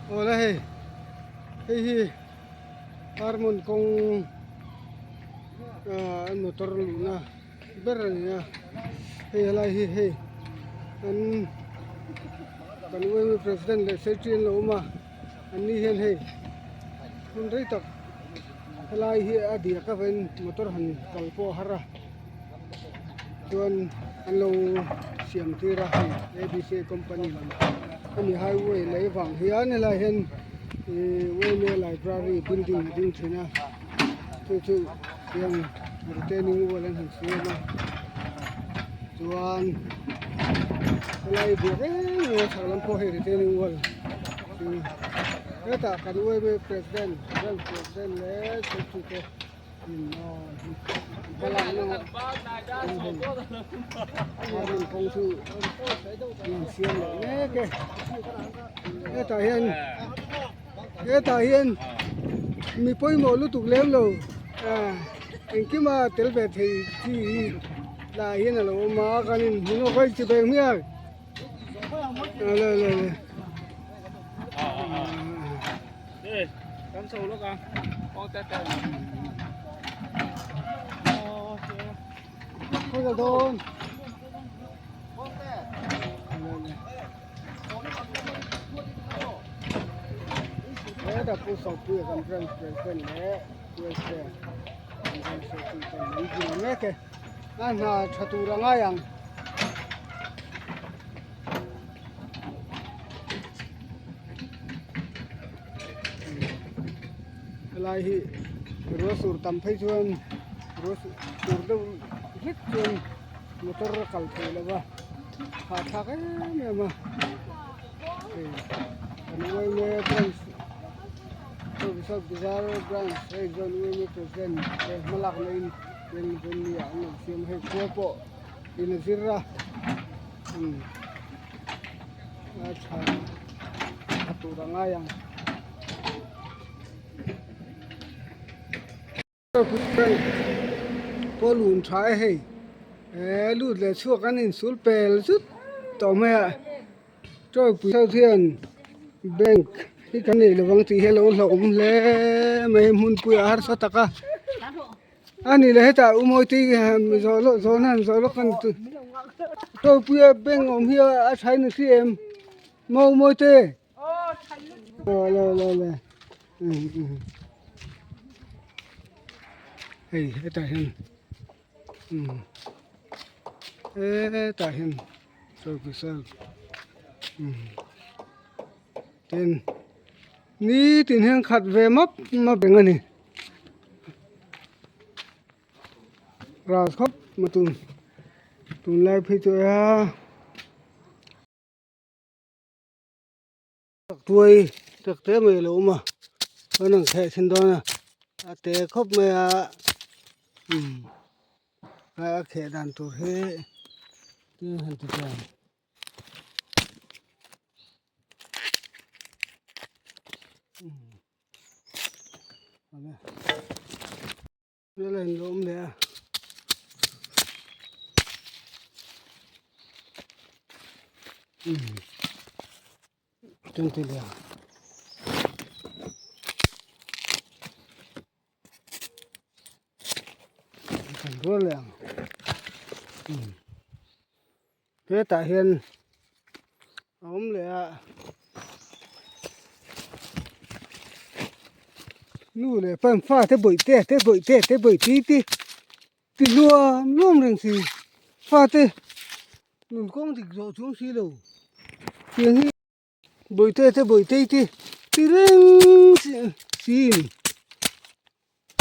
Awle hei hei hi Farmon kawng ah motor luhna ber a ni a hei helai hi hei an kan yma president leh secretary an lo awm a an ni hian hei hun rei tak helai hi a diak avangin motor han kal pawh a har a chuan an lo siam tir a hei abc company lam hemi highway lei vang hian helai hian ihh yma library building a ding thin a chu chu tiang retaining wall an han siam a chuan helai biak em em a chhak lam pawh hei retaining wall chu hetah kan yma president branch president leh secretary te. Hetah hian hetah hian mi pawimawh lutuk lem lo engkima tel ve thei chi hi lah hian a lo awm a kan inhmu nawk a chibai hmiang le le le. Hetah pu Sawpuia kan branch president leh USA kan branch secretary ten an zir mek e a hna tha tur a ngai ang. Helai hi rua sur tam phei chuan rua sur deuh hlek chuan motor a kal thei lo va hahthlak em em a hei kan yma branch Professor Bizar branch hei chuan yma president te hmalak na in ah an lo siam a hei khua pawh in a zir a umm a tha tha tur a ngai ang. Pawh lun tha e hei eh lut leh chhuak an insul pel zut tawh mai a tawipui ho hian bank hi kan neih lovang tih hi a lo hlauhawm hle mai hmunpui a harsa tak a. A ni le hetah u mawi te hi zawh lawk zawh nan zawh lawk kan tu Tawpuia bank awm hi a tha in a hria em maw u mawi te aw le le le hei hetah hian hetah hian Tawpuia tin nitin hian khat ve map map reng a ni. Ral khawp ma tun tunlai phei chu a tuai tak te mai a lo awm a chuan an kheh thin dawn a a te khawp mai a umm a kheh dan tur hi tin han ti teh ang. Hetah hian a awm leh a nu leh pa in fa te bawih te te bawih te te bawih ti ti ti hluam hluam reng si fa te nun kawng dik zawh chung si lo tiang hi bawih te te bawih te ti ti reng siin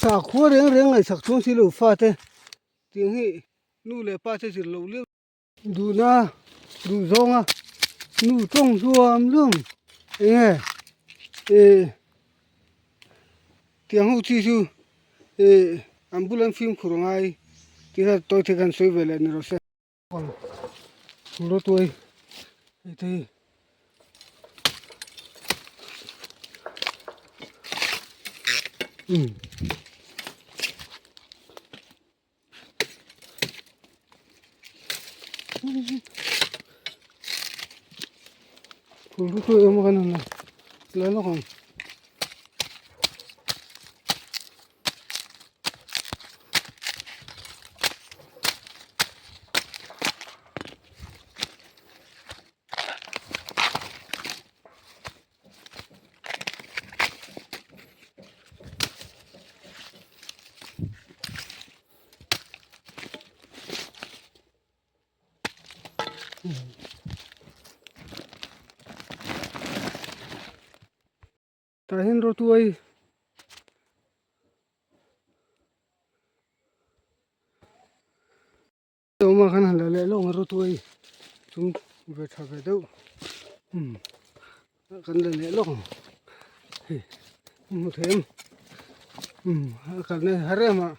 sakhua reng reng ngaihsak chung si lo fa te tiang hi nu leh pa te zir loh liau. Duhna duh zawnga nu tawng hluam hluam eng nge ih tiang ho chi chu ih an bula an fimkhur a ngai tih kha tawi te khan sawi ve leh ni rawh se. Rawtuai hei te hi. leh lawk ang. Tah hian rawtuai awm a khan han la leh lawk ang rawtuai chung ve tha ve deuh umm kan la leh lawk ang hei hmu thei em umm a kalna hi har em a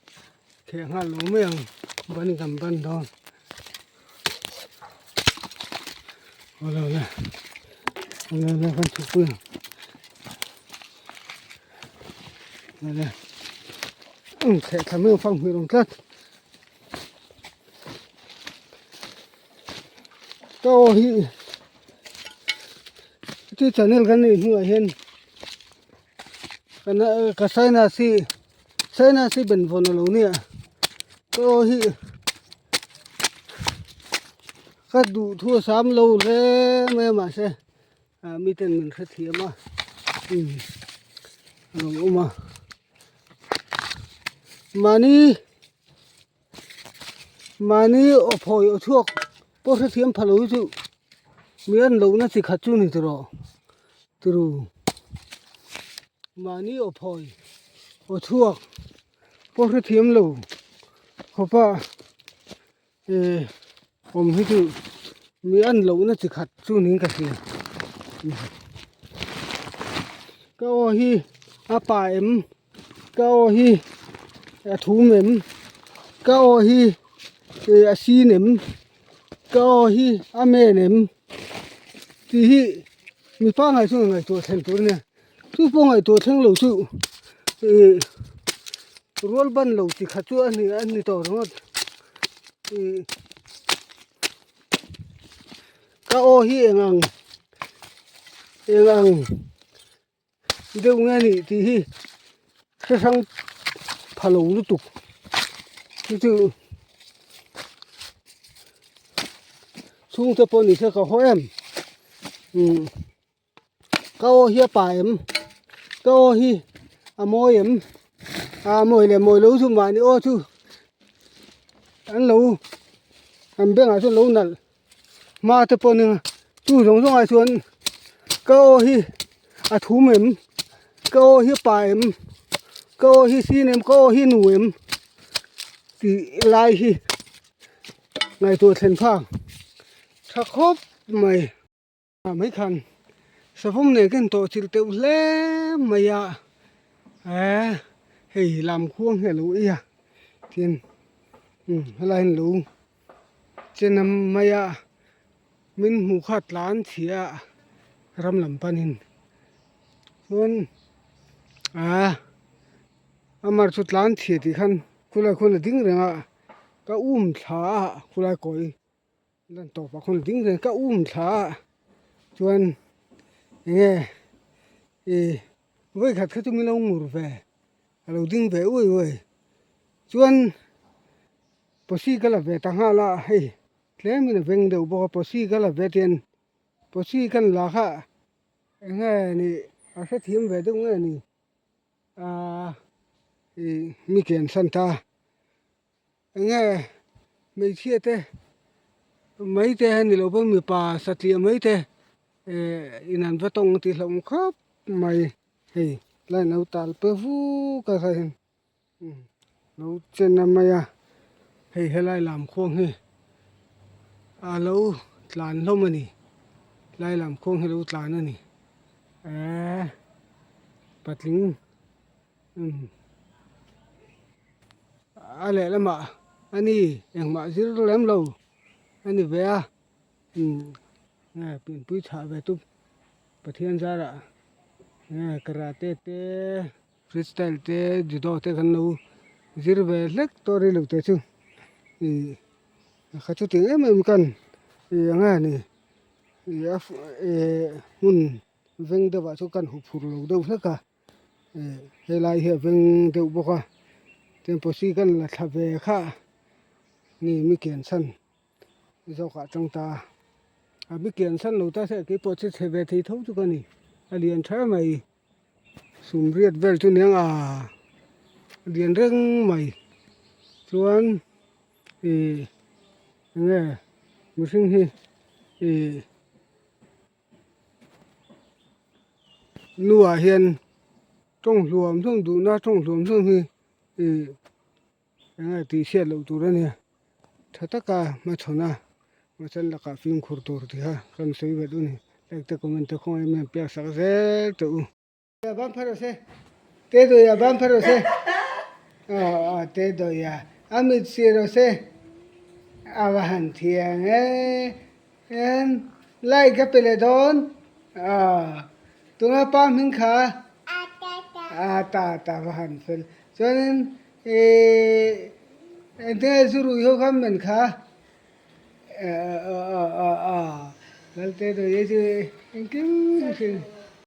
theh nghal lo mai ang ban kan ban dawn awle awle awle awle kan chhukpui ang awle umm theh thla mai ang fang hmeh awm tlat. Ka aw hi chu channel kan neih hnuah hian ka sinus hi sinus hi benvawn a lo nia ka aw hi ka duh thu a sam lo hle mai a mahse ah miten min hrethiam a umm a lo awm a mahni. Mahni aw phawi aw chhuak pawh hrethiam pha lo hi chu mi an lohna chi khat chu ni tawh turu mahni aw phawi aw chhuak pawh hrethiam lo khawpa eh awm hi chu mi an lohna chi khat chu niin ka hria ka aw hi a pa em. Ka aw hi a thum em ka aw hi ih a sin em ka aw hi a men em tih hi mi pangngai chuan ngaihtuah thlen tur a nia chu pawh ngaihtuah thleng lo chu ih rual ban lo chi khat chu a ni a ni tawh ringawt ih ka aw hi eng ang eng ang. Deuh nge a nih tih hi hre hrang pha lo lutuk chu chu chhungte pawh ni se ka haw em umm ka aw hi a pa em ka aw hi a mawi em a mawi leh mawi lo chu mahni aw chu an lo an bengah chuan lo nalh. Hma te pawh nia chu zawng zawng ah chuan ka aw hi a thum em ka aw hi a pa em ka aw hi sin em ka aw hi nu em tih lai hi ngaihtuah thlen phak tha khawp mai. Ah mai khan savawm nen ka intawh chilh teuh hle mai a eh hei lam khuang hi a lo ei a tin umm helai hi an lo chen a mai a min hmuh kha a tlan chhia a ram lam panin chuan ah amar chu tlan chhia tih khan khulai khuan a ding reng a ka um thla a khulai kawi. Lan tawpah khawn ding reng ka um thla a chuan enge ih vawikhat kha chu min lo ngur ve a lo ding ve uai uai chuan pawsi ka la ve ta nghal a hei tlemin a veng deuh bawk a pawsi ka la ve tian pawsi kan la kha enge nih a hrethiam ve deuh nge ni ahh ih mi ken san ta. Enge hmeichhia te mai te a ni lo pawh mipa satliah mai te eh in an va tawng tih hlauh ang khawp mai hei line lo tal pe vuk a kha hian lo chen a mai a hei helai lam khuang hi a lo tlan hlawm a ni lai lam khuang hi a lo tlan a ni eh patling. Umm a lehlamah a ni engmah zir lem lo a ni ve a umm nge pianpui chhah ve chu Pathian zarah nge karate te freestyle te judo te kan lo zir ve hlek tawh rih lo te chu ih kha chu tih em em kan ih eng nge ni ih a ih hmun. Veng deuh ah chuan kan huh phur lo deuh hlek a eh helai hi a veng deuh bawk a chuan posi kan la thla ve kha ni mi kian chhan zawk ah tang ta a mi kian chhan lo ta se keipawh chu chhe ve thei tho chu ka ni a lian tha mai sum riat vel chu nia a lian reng mai chuan ih enge mihring hi ih. Nuah hian tawng hluam hluam duhna tawng hluam hluam hi ih eng nge tih hriat loh tur a nia tha taka hmachhawn a hmachhawn lakah fimkhur tur tih kha kan sawi ve duh a ni like te comment te khawngaih em em pek sak zel teh u. Ban phar rawh se te dawih ah ban phar rawh se aw aw te dawih ah a mit sir rawh se a va han thiang e en like a pe leh dawn aw tuna pa hming kha a ta ta va han fel chuanin ihh engtin nge zu ruih ho kha men kha aw aw aw aw lalte dawih e chu engkim.